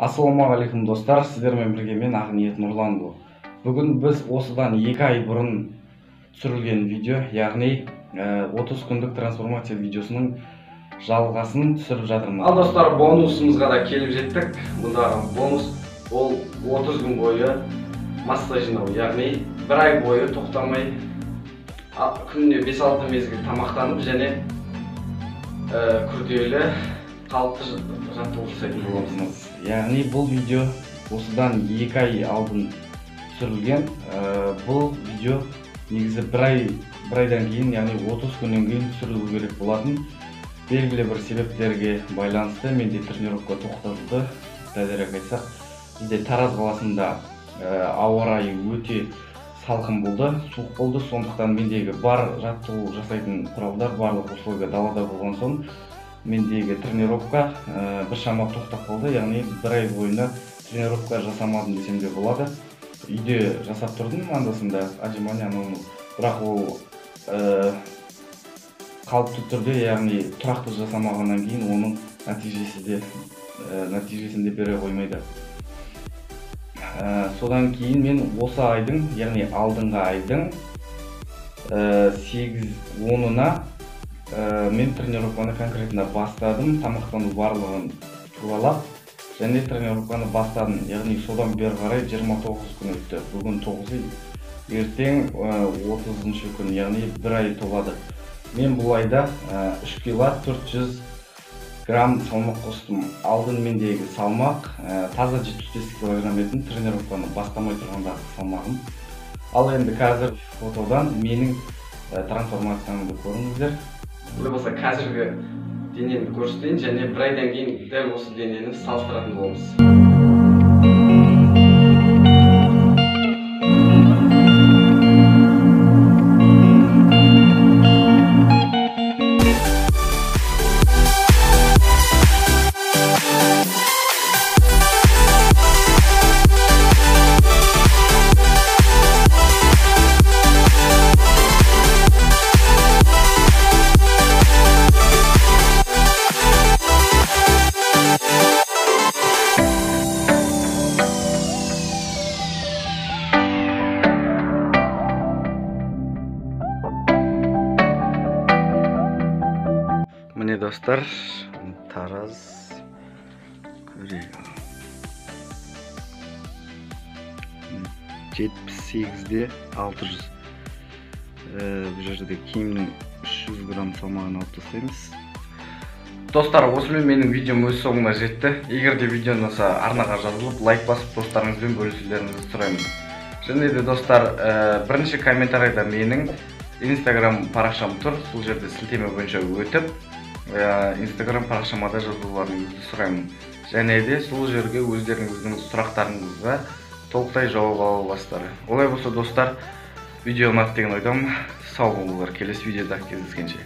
Ассалаумағалейкум достар, сіздермен бірге мен Ақниет Нұрланұлы. Бүгін біз осыдан 2 ай бұрын түсірілген видео, яғни 30 күндік трансформация видеосының жалғасын түсіріп жатырмыз. Ал достар, бонусымызға да келіп жеттік. Бұндағы бонус ол 30 күн бойы масса жинау, яғни бір ай бойы тоқтамай күніне 5-6 мезгіл тамақтанып және күрделі қалыпты жаттығу жасайтын боламыз. Яғни бұл видео осыдан 2 ай алдын түсірілген. Бұл видео негізі бір айдан кейін, яғни 30 күннен кейін түсірілу керек болатын. Белгілі бір себептерге байланысты менде тренировка тоқтатылды. Дәлірек айтсақ, бізде Тараз қаласында ауа райы өте салқын болды, суық болды. Сондықтан мендегі бар жаттығу жасайтын құралдар, барлық условия далада болған соң мендегі тренировка біршама тоқтап қалды. Яғни бір ай бойына тренировка жасамадым десем де болады. Үйде жасап тұрдым анда-санда отжимание, анау, бірақ ол қалыпты түрде, яғни тұрақты жасамағаннан кейін оның нәтижесін де бере қоймайды. Содан кейін мен осы айдың, яғни алдыңғы айдың 8-10-ына мен тренировканы конкретно бастадым, тамақтану барлығын туралап және тренировканы бастадым. Яғни содан бері қарай 29 күн өтті. Бүгін 9-ы, ертең 30 күн, яғни бір ай толады. Мен бұл айда 3 кило 400 грамм салмақ қостым. Алдын мендегі салмақ таза 75 килограмм етін, тренировканы бастамай тұрғандағы салмағым. Ал енді қазір фотодан менің трансформациямды көріңіздер. Олай болса қазіргі денені көрсетейін және бір айдан кейін дәл осы денені салыстыратын боламыз. Міне достар, Тараз көрейік. 78-де 600. Бұл жерде киімнің 300 грамм салмағын алып тастаймыз. Достар, осымен менің видеом өз соңына жетті. Егер де видео ұнаса, арнаға жазылып, лайк басып, достарыңызбен бөлісулеріңізді сұраймын. Және де достар, бірінші комментарийда менің Instagram парақшам тұр. Сол жерде сілтеме бойынша өтіп, Instagram парақшама да жазылуларыңызды сұраймын. Және де сол жерге өздеріңіздің сұрақтарыңызға толықтай жауап ала аласыздар. Олай болса достар, видео ұнады деген ойдамын. Сау болыңыздар, келесі видеода кездескенше.